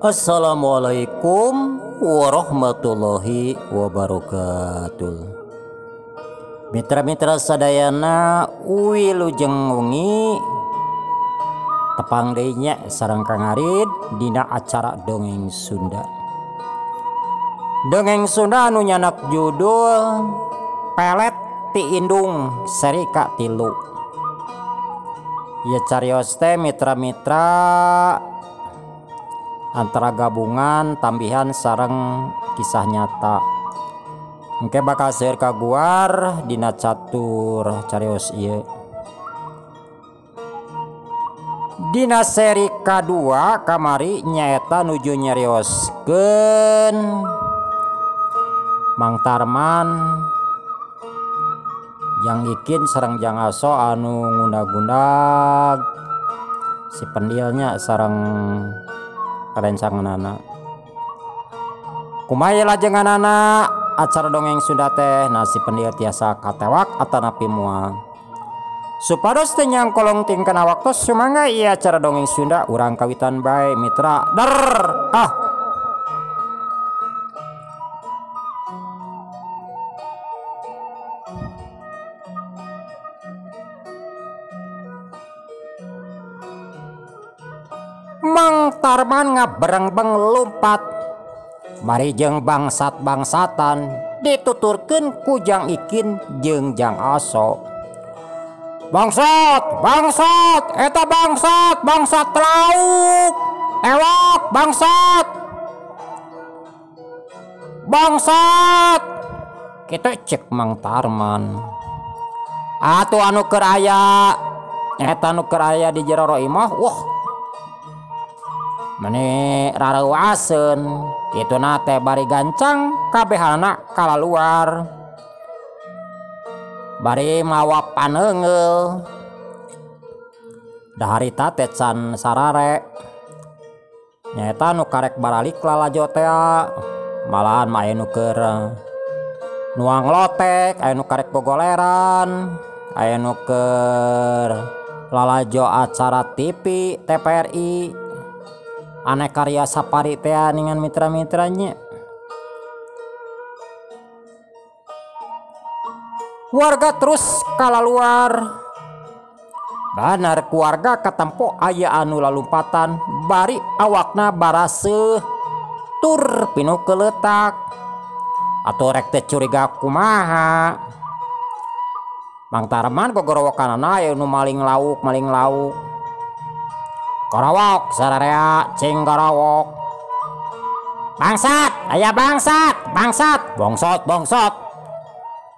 Assalamualaikum warahmatullahi wabarakatuh. Mitra-mitra sadayana wilujeng wengi tepang deui nya sareng Kang Arid dina acara Dongeng Sunda. Dongeng Sunda anu nyanak judul Pelet ti Indung seri ka-3. Ieu carios teh mitra-mitra antara gabungan tambihan sareng kisah nyata. Engke bakal seueur kaguar dina catur carios ieu. Dina seri ka-2 kamari nyaeta nuju nyarioskeun Mang Tarman Jang Ikin sareng Jang Aso anu ngundag-gundag si pendilnya sareng rencanganana. Kumaha lajenganana acara dongeng Sunda teh nasi pendil tiasa katewak atanapi moal. Supados teu nyangkolong tingkana waktos sumangga ieu acara dongeng Sunda urang kawitan bae mitra. Der ah. Mang Tarman ngaberengbeng lumpat mari jeung bangsat-bangsatan dituturkeun ku Jang Ikin jeung Jang Aso. Bangsat, bangsat, eta bangsat, bangsat lauk, ewak, bangsat, bangsat. Kitu cek Mang Tarman. Atuh anu keur aya, eta anu keur aya di jero imah, wah. Meni rareuaseun kituna teh bari gancang kabehana kalaluar bari mawa paneunggeul da harita teh can sarare nyaeta nu karek baralik lalajo tea malahan mah aya nu keur nuang lotek, aya nu karek gogoleran, aya nu keur lalajo acara TV TVRI aneh karya safari teh dengan mitra-mitranya. Warga terus kalaluar. Benar keluarga katempo aya anu lalumpatan bari awakna baraseuh tur pinuh keletak. Atuh rek teh curiga kumaha. Mang Tarman gogorowokanana aya nu maling lauk, maling lauk. Gorawok sararea cing gorawok. Bangsat, aya bangsat, bangsat, bangsat, bangsat.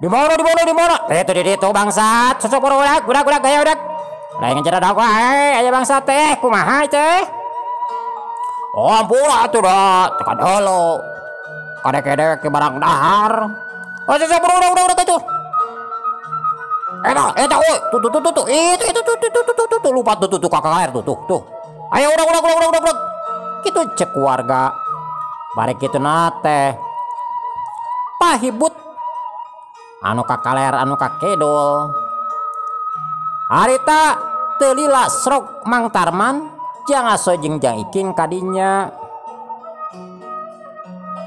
Di mana, di mana, di mana? Itu di ditu bangsat. Sosok udak, udak, udak, gaya udak. Lain ngejar dak wae, aya bangsat teh, kumaha teh? Oh, ampura atuh da, tekan heula. Kadek-kadek ke barang dahar. Oh, sosok udak, udak, udak itu. Eta, eta, oi, tuh, tuh, tuh, tuh, itu, itu, tuh, tuh, tuh, tuh, tuh, lupa tuh, tuh, tuh, kakak air tuh, tuh, tuh. Ayo udah, udah, udah, udah, udah, gitu cek warga. Bari kitu nate. Pahibut anu kakaler anu kakedol. Harita teu lila srok Mang Tarman Jang Aso jeung Jang Ikin kadinya.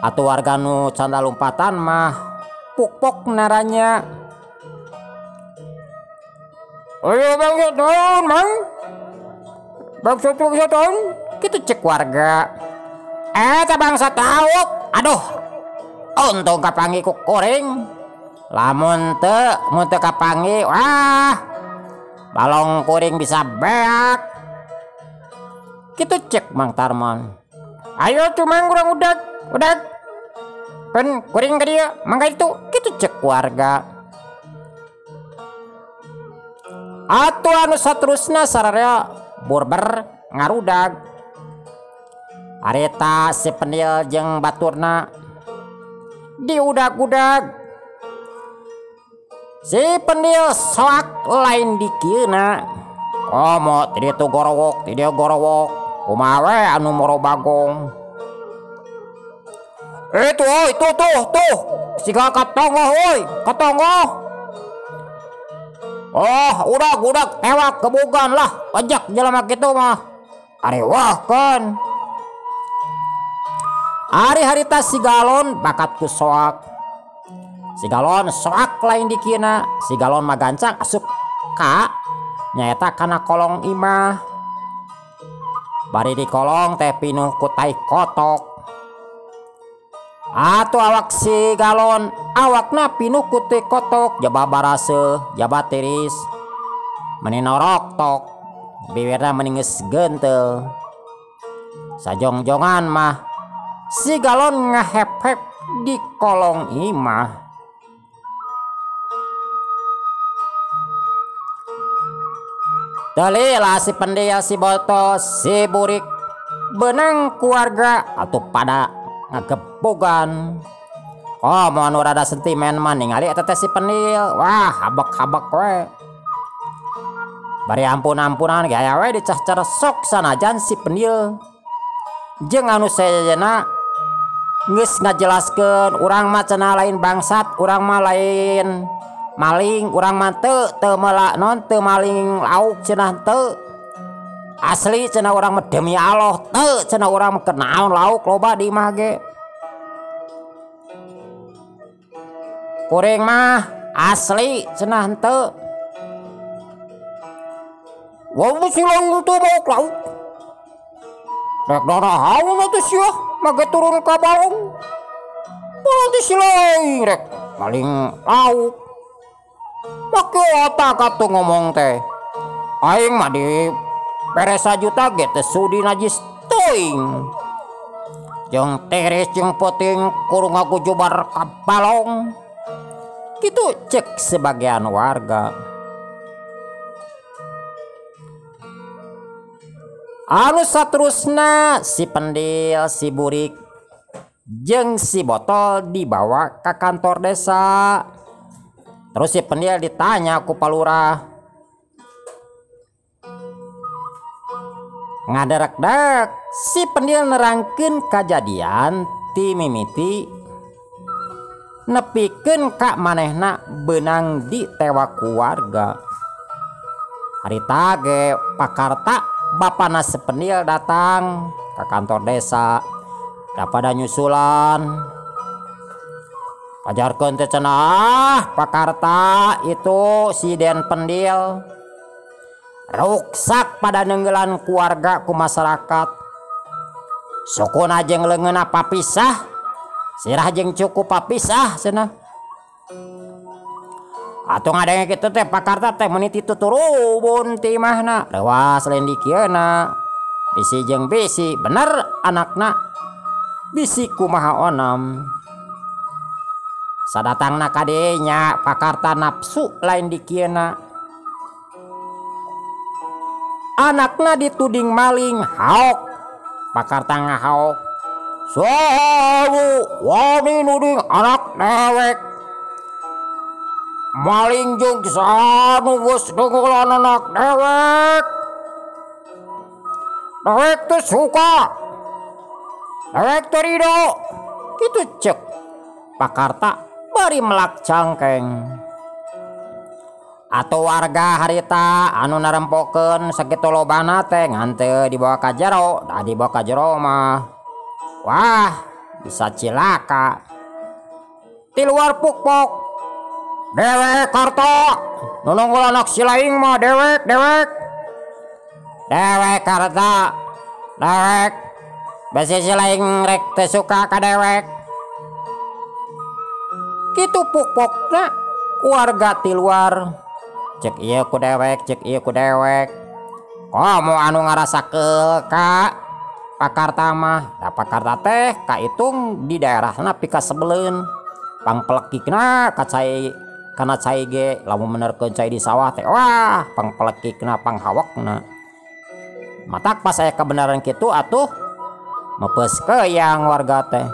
Atuh warga nu canda lumpatan mah pukpok naranya. Ayo bangsat naon mang? Bangsat bangsat naon? Kitu cek warga. Eta bangsat tauk. Aduh. Untung kapanggih ku kuring. Lamun teu, mun teu kapanggih, wah. Balong kuring bisa beak. Kitu cek Mang Tarman. Ayo tuh mang urang udag, udag. Pen kuring ka dieu, mangga itu. Kitu cek warga. Atuh anu saterusna sararea borber ngarudag. Harita si pendil jeung baturna diudag-udag. Si pendil soak lain dikieuna. Komo ti ditu gorowok, ti dieu gorowok. Kumaha we anu moro bagong. Itu oi, tuh tuh tuh. Siga katongoh oi, katongoh. Oh, udah, udah, tewak kebugan lah, ojek jelema kitu mah. Ari wah kan. Ari harita si galon bakat ku soak. Si galon soak lain dikina, si galon mah gancang asup ka nyaeta kana kolong imah. Bari di kolong teh pinuh ku tai kotok. Atuh awak si galon awakna pinuh ku tai kotok, jaba baraseuh, jaba tiris. Meni norok tok, bibirna meni geus gentel. Sajongjongan mah si galon ngahep-hep di kolong imah. Telilah si pendil, si botol, si burik benang keluarga atau pada ngagebogan. Oh, mau anu rada sentimen mah ningali eta teh si pendil. Wah, habek-habek we. Bari ampun-ampunan gaya we dicah-car sok sanajan si pendil. Jeung anu sejenna geus ngajelaskeun urang mah cenah lain bangsat, urang mah lain maling, urang mah teu melak non teu maling lauk cenah teu. Asli cenah urang mah demi Allah teu cenah urang mah kenaon lauk loba di imah ge. Kuring mah asli cenah henteu. Wah si lauk teu maok lauk. Rek darahaun atuh sia mage turun ka balong. Berarti si lain rek maling lauk. Make otak atuh ngomong teh. Aing mah di bere sajuta ge teu sudi najis teuing. Jeung tiris jeung peuting kudu ngagujubar ka balong. Kitu cek sebagian warga. Anu saterusna si pendil, si burik jeung si botol dibawa ke kantor desa. Terus si pendil ditanya ku palurah. Ngaderek-dek si pendil nerangkeun kajadian ti mimiti nepikeun ka manehna beunang di tewa keluarga. Harita ge pakarta bapana si pendil datang ke kantor desa dapada nyusulan. Pajarkeun teh cenah pakarta itu si Den Pendil ruksak pada nenggelan keluarga ku masyarakat. Sukuna jeung leungeunna papisah, sirah jeung cukup papisah cenah. Atuh ngadenge kitu teh pakarta teh meuni ti tuturubun ti imahna, leuwas lain dikieuna. Bisi jeung bisi bener anakna bisi kumaha onam. Sadatangna ka dinya pakarta nafsu lain dikieuna. Anakna dituding maling haok, pakarta ngahaok. Saha wani nuding anak dewek. Maling jeung saha nu geus nunggulan anak dewek. Dewek teu suka. Dewek teu rido. Kitu cek pakarta bari melak cangkeng. Atau warga harita anu narempokeun sakitu lobana teh ngan teu dibawa ka jero, da dibawa ka jero mah wah bisa cilaka. Ti luar pukpok dewek karta nu nunggul anak si laing mah dewek dewek. Dewek karta dewek besi si laing rek teu suka ka dewek. Kitu pukpokna warga ti luar. Cek ieu ku dewek, cek ieu ku dewek. Komo anu ngarasa keul ka pakarta mah, da pakarta teh kaitung di daerahna pikasebeleun. Pangpelekikna ka cai kana cai ge lamun menerkeun cai di sawah teh wah pangpelekikna panghawakna. Matak pas aya kebenaran kitu atuh meupeus keuyang warga teh.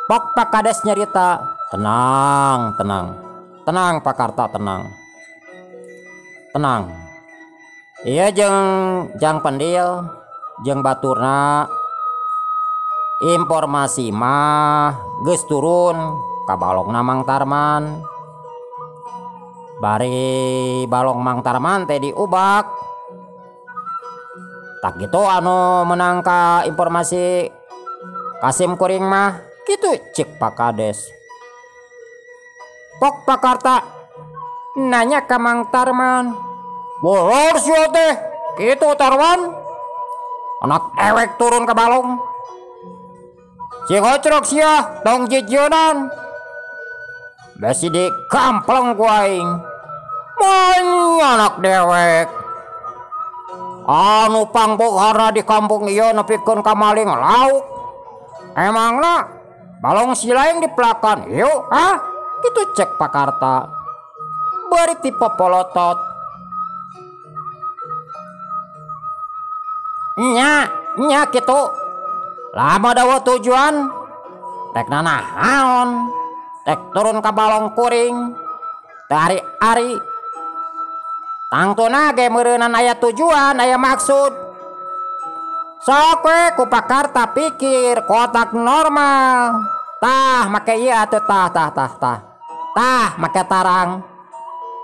Pok Pak Kades nyarita, tenang, tenang. Tenang Pakarta, tenang. Tenang. Iya jeung Jang Pendil jeung baturna informasi mah geus turun ka balongna Mang Tarman. Bari balong Mang Tarman teh diubak. Tak gitu anu menang ka informasi Kasim kuring mah kitu cek Pak Kades. Pok Pakarta nanya ka Mang Tarman. Bolor sia teh kitu Tarman. Anak dewek turun ke balong. Si gocrok sia tong jijeunan. Besi di kampleng ku aing. Main anak dewek. Anu pangboghara di kampung ieu nepikeun ka maling lauk. Emangna balong si lain dipelakan yuk ah kitu cek Pakarta. Bari tipe polotot. Nya, nya kitu. Lama dawa tujuan rek nanaon. Rek turun ka balong kuring. Teu ari-ari. Tangtuna ge meureunan aya tujuan, aya maksud. Sok we ku Pakarta pikir kotak normal. Tah make ieu atuh tah tah tah tah. Tah make tarang.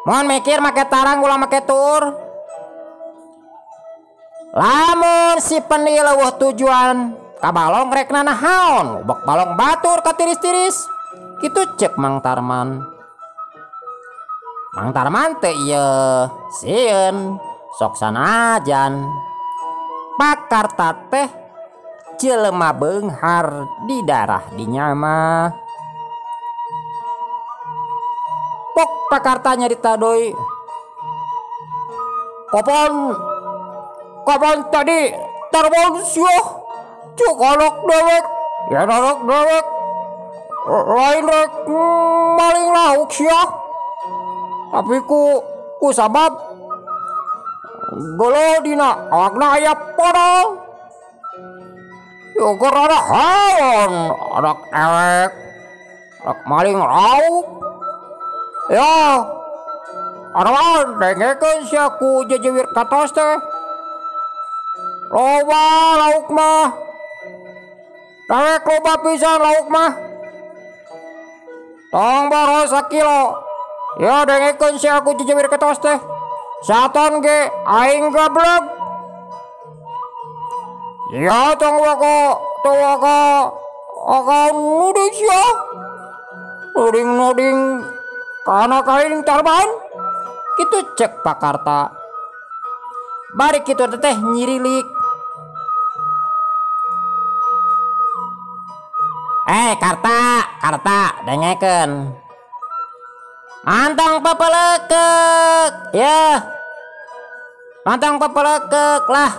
Mun mikir make tarang ulah make tur. Lamun si penil eueuh tujuan ka balong rek nanaon, ubek balong batur ka tiris-tiris. Kitu cek Mang Tarman. Mang Tarman teh ieu sieun sok sanajan. Pakarta teh jelema beunghar di darah dinya mah. Pok Pakarta nyarita deui. Kapan tadi Tarman sia cuk anak dewek ya anak dewek lain rek maling lauk sia. Tapi ku sabab gelo dina awakna aya podong. Yo keur haon anak dewek rek maling lauk. Ya arawan dengekeun sia ku jejewir katos teh. Loba lauk mah. Dewek loba pisan lauk mah. Tong boros sakilo. Ya dengekeun sia ku jejewir katos teh. Saton ge aing gablek. Ya tong waka nuding sia. Nuding-nuding kana kain Tarman. Kitu cek Pakarta. Bari kitu teteh nyirilik. Karta, dengekeun. Mantong pepelekek, ya. Mantong pepelekek lah.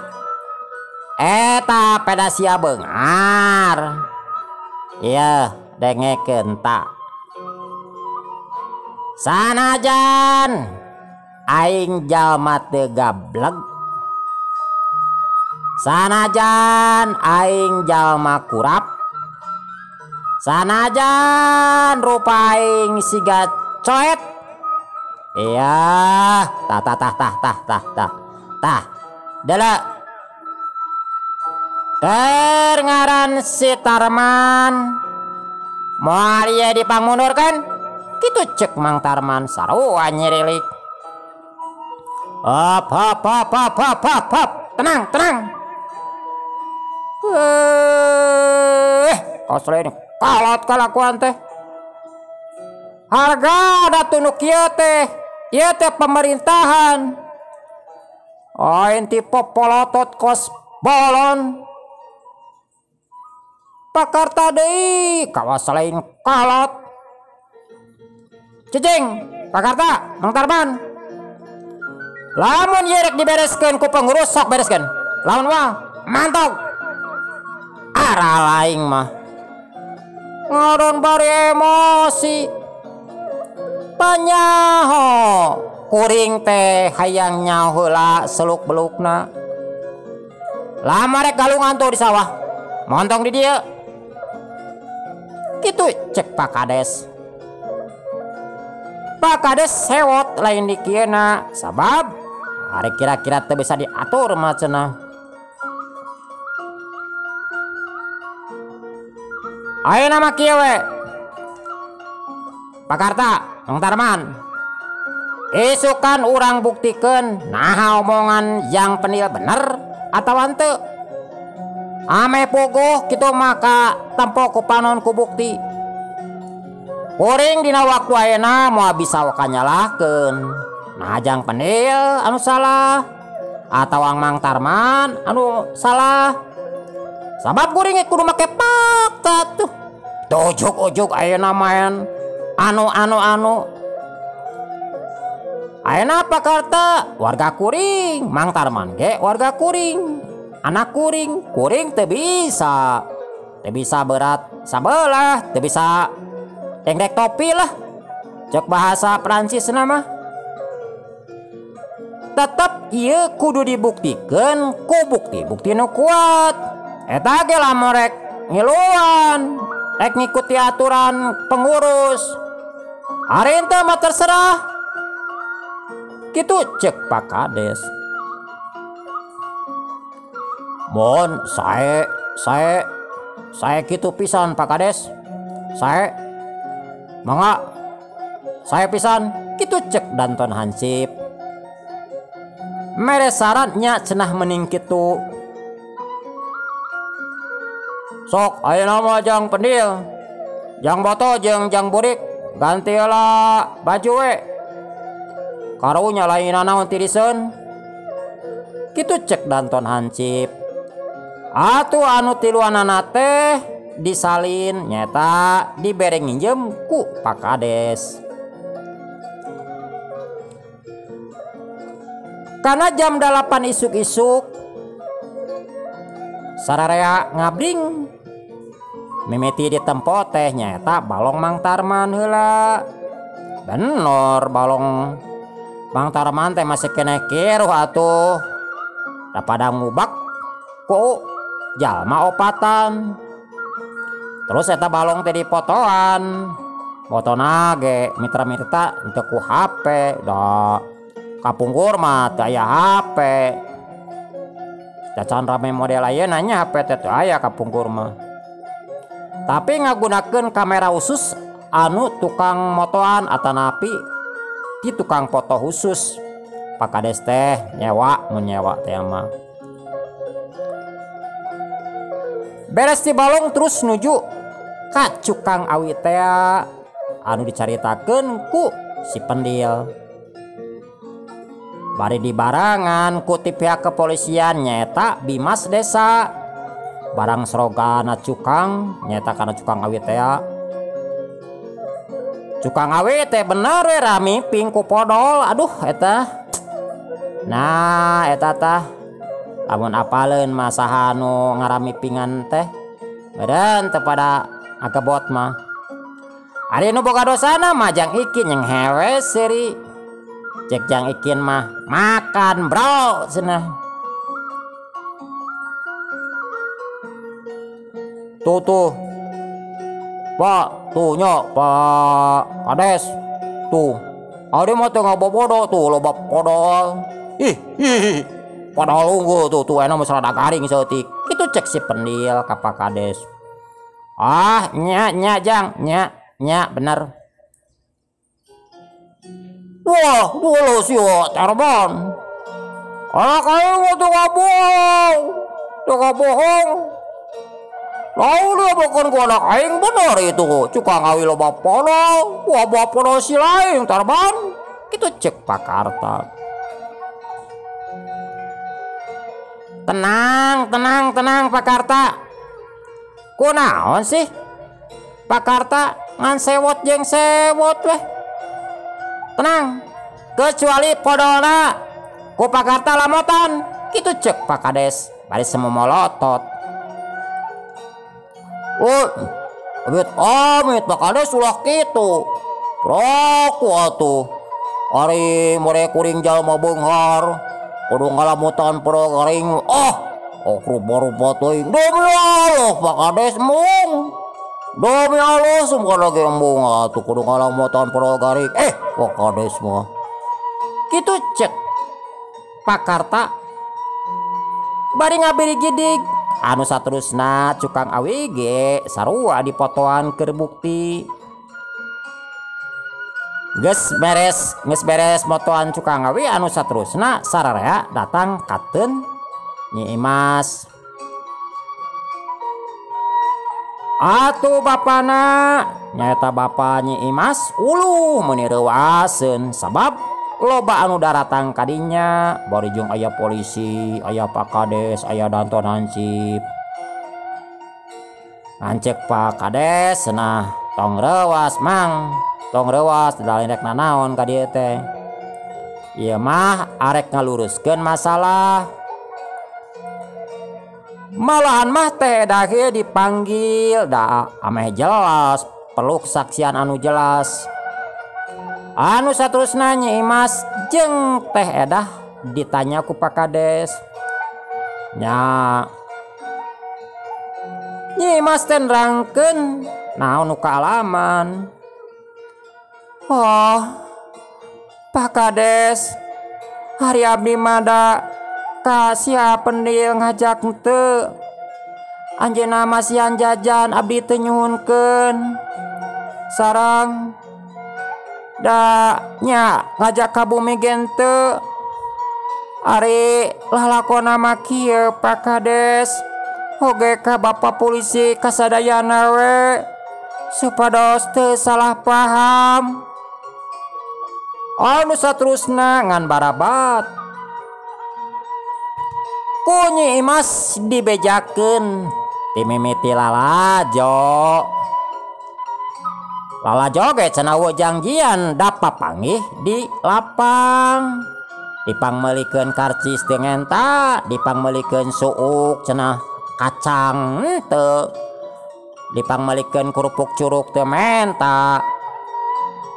Eta peda sia beunghar. Iya, dengekeun ta. Sanajan aing jalma teu gableg. Sanajan aing jalma kurap. Sanajan rupa aing siga coet. Iya, tah tah tah tah tah tah tah. Tah. Dela. Keur ngaran si Tarman. Moal ieu dipangmundurkeun? Kitu cek Mang Tarman sarua nyirilik. Hop hop hop hop hop hop hop. Tenang, tenang. Kos lain kalot kalakuan teh. Harga da tunuk ieu teh. Ieu teh pemerintahan. Aing tipe polotot kos bolon. Pakarta deui kawas lain kalot. Cicing, Pakarta, Mang Tarman. Lamun ieu rek dibereskeun ku pengurus sok bereskeun. Lamun mah mantog. Ara laing mah. Ngadon bari emosi. Panyaho kuring teh hayang nyaho heula seluk belukna. Lama rek galungan tuh di sawah. Montong di dieu. Kitu cek Pak Kades. Pak Kades sewot lain di kieuna sabab hari kira-kira teu bisa diatur mah cenah. Ayeuna mah kieu we. Pakarta, Mang Tarman. Isukan urang buktikeun naha omongan yang penil bener atawa henteu. Ame puguh kitu maka tempo ku panon ku bukti. Kuring dina waktu ayeuna moal bisa waka nyalahkeun. Nah jang Pendil anu salah atawa Mang Tarman anu salah. Sabab kuring kudu make fakta tuh. Tujuk-ujuk ayeuna main anu anu anu. Ayeuna Pak Karta warga kuring, Mang Tarman ge warga kuring. Anak kuring, kuring teu bisa. Teu bisa berat sabelah, teu bisa dengdek topi lah. Cek bahasa Prancis mah. Tetep ieu kudu dibuktikeun ku bukti-bukti nu kuat. Eta ge lamun rek ngiluan, rek ngikuti aturan pengurus. Ari henteu mah terserah. Kitu cek Pak Kades. Mohon saya kitu pisan Pak Kades. Saya mangga saya pisan kitu cek Danton Hansip. Mere sarannya cenah mending kitu. Sok ayeuna mah jang Pendil, jang Boto jeung jang Burik ganti heula baju we. Karunya lain naon tiriseun. Kitu cek Danton Hansip. Atuh anu tiluanana teh disalin nyata dibere nginjem ku Pak Kades. Karena jam 8 isuk-isuk sararea ngabring mimiti di tempo teh nyata balong Mang Tarman heula. Bener balong Mang Tarman teh masih keneh kiruh atuh. Da pada ngubak ku jalma opatan. Terus eta balong teh dipotoan. Fotona ge mitra-mitra teu ku HP da kapungkur mah teu aya HP. Cacan rame model ayeuna nya HP teh teu aya kapungkur mah. Tapi ngagunakeun kamera khusus anu tukang motoan atanapi ti tukang foto khusus. Pak Kades teh nyewa mun nyewa teh mah. Beres di balong terus nuju ka cukang awi teh anu dicaritakeun ku si Pendil. Bari dibarangan ku ti pihak kepolisian nyaeta Bimas desa. Barang serogana cukang nyaeta kana cukang awi teh. Cukang awi teh bener we rami ping ku podol. Aduh eta. Nah eta tah lamun apaleun mah saha nu ngarami pingan teh beureun teu pada ngagebot mah. Ari nu boga dosana mah jang Ikin yang hewe seuri. Cek jang Ikin mah makan bro cenah. Tuh tuh Pak, tuh nya Pak Kades. Tuh ari mah teu ngabobodo tuh loba podol. Ih ih podol unggul tuh tuh enak mah rada garing saeutik. Kitu cek si Pendil ka Pak Kades. Ah nya nya jang nya nya bener. Wah, dulu sih Tarman. Anak aing mah teu ngabohong. Teu ngabohong. Lalu dia bukan ku anak aing bener itu. Cukang awi loba podol. Wah, bawa podol si lain Tarman. Kitu cek Pak Karta. Tenang, tenang, tenang Pak Karta. Kunaon sih? Pak Karta ngan sewot jeung sewot weh. Tenang, kecuali podolna ku Pak Karta lamotan. Kitu cek Pak Kades bari semua molotot. Oh, amit amit Pak Kades ulah kitu. Roku atuh. Ari mere kuring jalma beunghar kudu ngalamutan podol garing. Oh, oh rupa-rupa teuing. Demi Allah Pak Kades mung. Demi Allah sumka lagi embung atuh kudu ngalamutan podol garing. Pak Kades mah. Kitu cek Pak Karta bari ngabiri gidig. Anu saterusna cukang awi ge sarua dipotoan keur bukti. Geus beres motoan cukang awi anu saterusna sararea datang kateun Nyi Imas. Atuh bapana nyaeta bapa Nyi Imas uluh meuni reuaseun sabab loba anu daratang kadinya bari jeung aya polisi, aya Pak Kades, aya Danton Hansip. Ngancek Pak Kades cenah tong reuas mang, tong reuas da lain rek nanaon ka dieu teh. Ieu mah arek ngaluruskeun masalah. Malahan mah teh daheu dipanggil da ameh jelas, perlu kesaksian anu jelas. Anu saterusna Nyi Imas jeung Teh Edah ditanya ku Pak Kades. Nya Nyi Imas teh nerangkeun naon nu kaalaman. Oh, Pak Kades, hari abdi mah da ka si Pendil ngajak henteu. Anjeunna masihan jajan abdi teu nyuhunkeun. Sareng da nya ngajak ka bumi ge henteu. Ari lalakona mah kieu Pak Kades, oge ka Bapak polisi kasadayana we supados teu salah paham. Anu saterusna ngan barabat ku Nyi Imas dibejakeun timimiti lalajo. Lalajo ge cenah janjian dapat panggih di lapang. Dipangmeulikeun karcis teu ngenta, dipangmeulikeun suuk cenah kacang henteu, dipangmeulikeun kerupuk curug teu menta.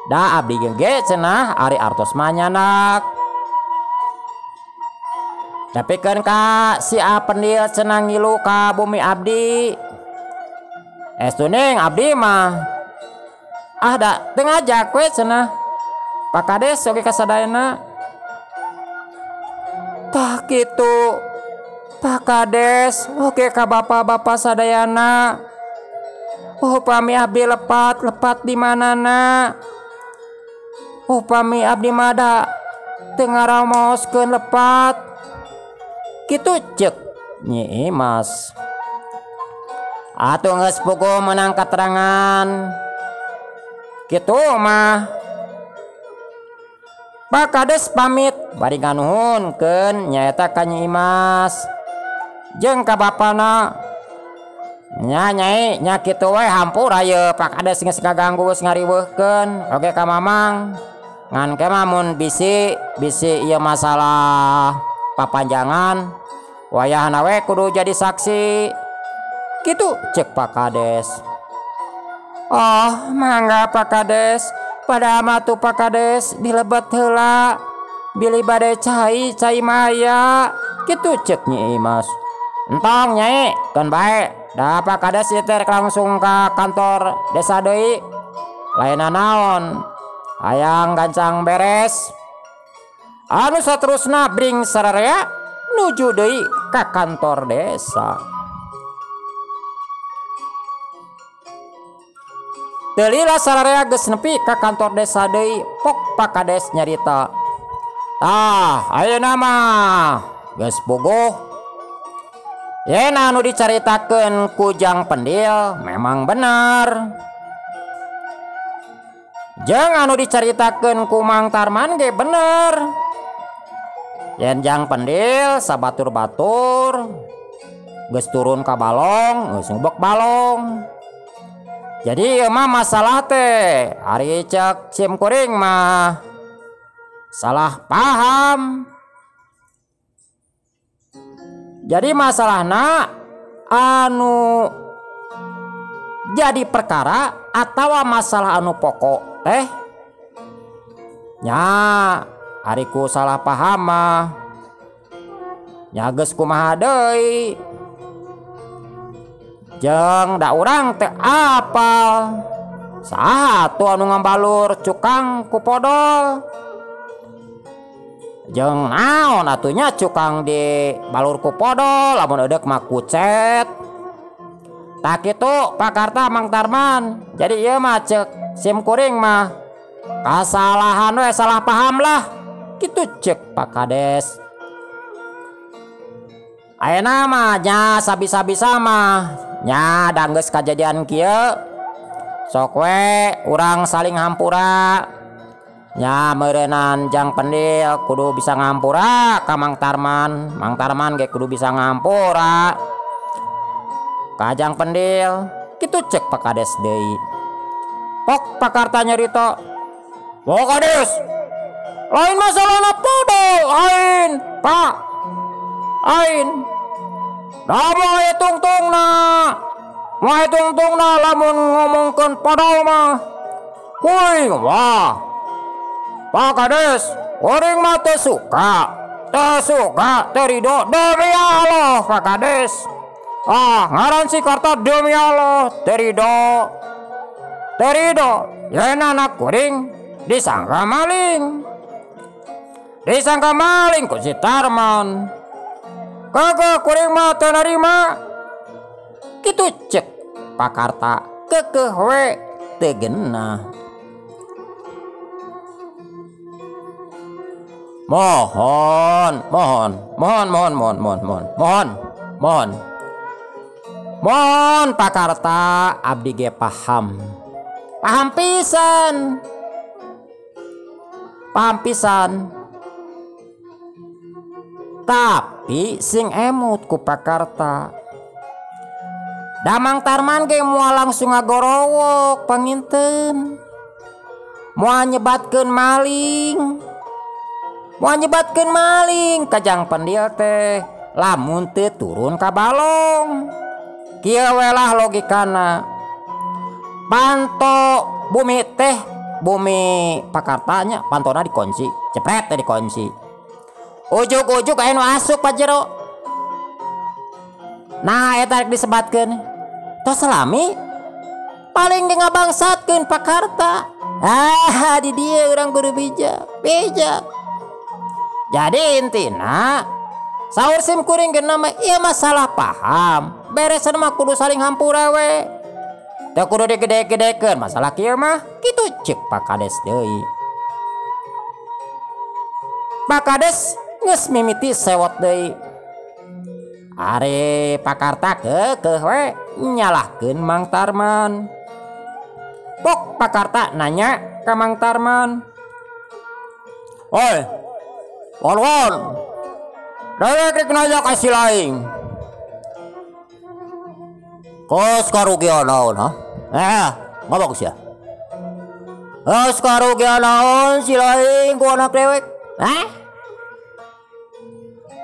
Da abdi ge cenah ari artos mah nyandak. Dapikeun ka si A Pendil cenah ngilu ka bumi abdi. Estuning abdi mah ah da teu ngajak we cenah. Pak Kades oge kasadayana. Tah kitu Pak Kades oge ka bapak-bapak sadayana. Upami abdi lepat, lepat di manana. Upami abdi mah da teu ngaraoskeun lepat. Kitu ceuk Nyi Imas. Atuh geus puguh meunang katerangan. Kitu mah Pak Kades pamit bari nganuhunkeun nyaeta ka Nyi Imas jeung ka bapana. Nya nyai nya kitu we hampura ye Pak Kades geus ngaganggu geus ngariweuhkeun oge ka Mamang. Ngan ke mah mun bisi bisi ieu masalah papanjangan wayahna we kudu jadi saksi. Kitu ceuk Pak Kades. Oh mangga Pak Kades, pada mah tuh Pak Kades dilebet heula bilih bade cai cai maya. Kitu ceuk Nyi Imas. Entong nyai keun bae da Pak Kades ieu teh rek langsung ka kantor desa deui. Lainna naon hayang gancang beres. Anu saterusna bring sararea nuju deui ka kantor desa. Teu lila sararea geus nepi ka kantor desa deui, pok Pak Kades nyarita. Tah, ayeuna mah geus puguh. Yen anu dicaritakeun ku Jang Pendil memang bener. Jeung anu dicaritakeun ku Mang Tarman ge bener. Yen Jang Pendil sabatur-batur geus turun ka balong, geus ngubek balong. Jadi ieu mah masalah teh ari ceuk sim kuring mah salah paham. Jadi masalahna anu jadi perkara atawa masalah anu pokok teh nya ari ku salah paham mah nya geus kumaha deui. Jeung da urang teh apal saha tuh anu ngambalur cukang ku podol. Jeung naon atunya cukang di balur ku podol lamun eudeuk mah kucet. Tah kitu Pak Karta Mang Tarman. Jadi ieu mah ceuk sim kuring mah kasalahan we salah paham lah. Kitu ceuk Pak Kades. Ayeuna mah nya sabisa-bisa mah Nya da geus kajadian kieu sok we urang saling hampura. Nya meureunnan Jang Pendil kudu bisa ngampura ka Mang Tarman, Mang Tarman ge kudu bisa ngampura ka Jang Pendil. Kitu cek Pak Kades deui. Pok Pak Karta nyarita, "Pak Kades, lain masalahna podol, lain, Pak. Lain. Da moal aya tungtungna. Moal aya tungtungna lamun ngomongkeun podol mah. Kuring wah. Pak Kades, kuring mah teu suka. Teu suka, teu rido demi Allah, Pak Kades. Ah, ngaran si Karta demi Allah, teu rido. Teu rido, yen anak kuring disangka maling. Disangka maling ku si Tarman. Kekeh kuring mah teu narima." Kitu cek Pak Karta kekeh we teu genah. Mohon, mohon, mohon, mohon, mohon, mohon, mohon, mohon, mohon. Mohon Pak Karta, abdi ge paham. Paham pisan. Paham pisan. Tapi sing emut ku Pak Karta. Damang Tarman ge moal langsung ngagorowok panginten. Moal nyebatkeun maling. Moal nyebatkeun maling ka Jang Pendil teh lamun teu turun ka balong. Kieu we lah logikana. Panto bumi teh bumi Pak Kartanya pantona dikunci, cepret teh dikunci. Ujug-ujug aya nu asup ka jero. Nah eta rek disebatkeun. Tos salami paling ge ngabangsatkeun Pak Karta. Ah di dieu urang kudu bijak, bijak. Jadi intina saur sim kuring ge nama ieu masalah paham. Beresan mah kudu saling hampura we. Teu kudu digede-gedekeun masalah kieu mah. Kitu cek Pak Kades deui. Pak Kades geus mimiti sewot deui. Ari Pak Karta keukeuh we nyalahkeun Mang Tarman. Pok Pak Karta nanya ka Mang Tarman, "Oi, Walwan, dewek rek nanya ka si laing. Kos karugian naon ha? Ngomong sia. Kos karugian naon si laing ku anak dewek? Hah?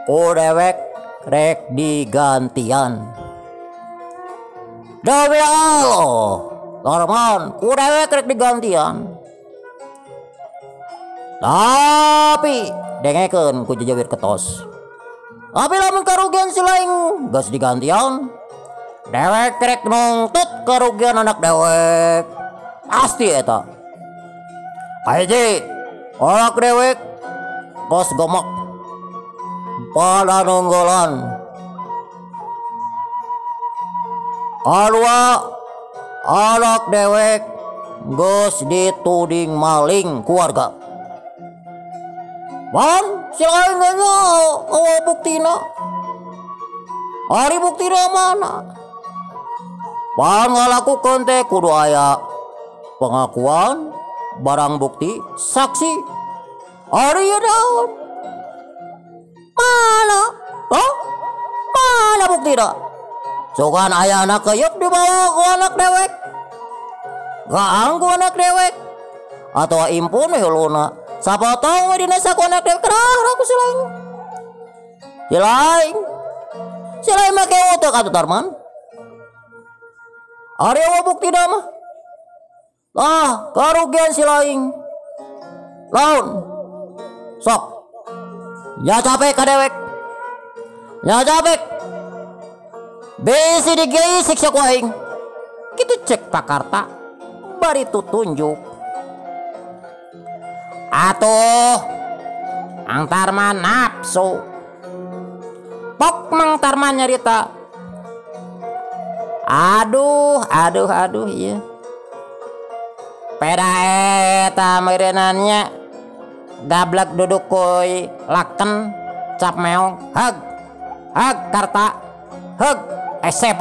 Ku dewek rek digantian. Demi Allah, Tarman, ku dewek rek digantian. Tapi dengekeun ku jejewir ketos. Tapi lamun karugian si laing geus digantian, dewek rek nungtut kerugian anak dewek. Pasti eta. Kahiji, anak dewek geus gomek pada nunggulan. Kadua, anak dewek geus dituding maling keluarga. Wan, si laing ge nyaho buktina. Ari buktina mana? Pan ngalakukeun teh kudu aya pengakuan, barang bukti, saksi. Ari ieu naon? Mana? Hah? Mana buktina? Sugan aya anak keyep dibawa ku anak dewek. Gaang ku anak dewek. Atau impun we huluna. Sapotong we dinasa ku anak dewek. Kerah ku si laing. Si laing. Si laing make otak atuh Tarman. Ari eueuh buktina mah. Ah, karugian si laing. Laun. Sok. Ya capek ka dewek. Ya capek. Bisi digeisik sia ku aing. Kitu cek Pak Karta bari tutunjuk. Atuh Mang Tarman nafsu. Pok Mang Tarman nyarita. Aduh, aduh, aduh ieu. Peda eta meureunannya gablek duduk kuy laken cap meong heg heg Karta heg esep.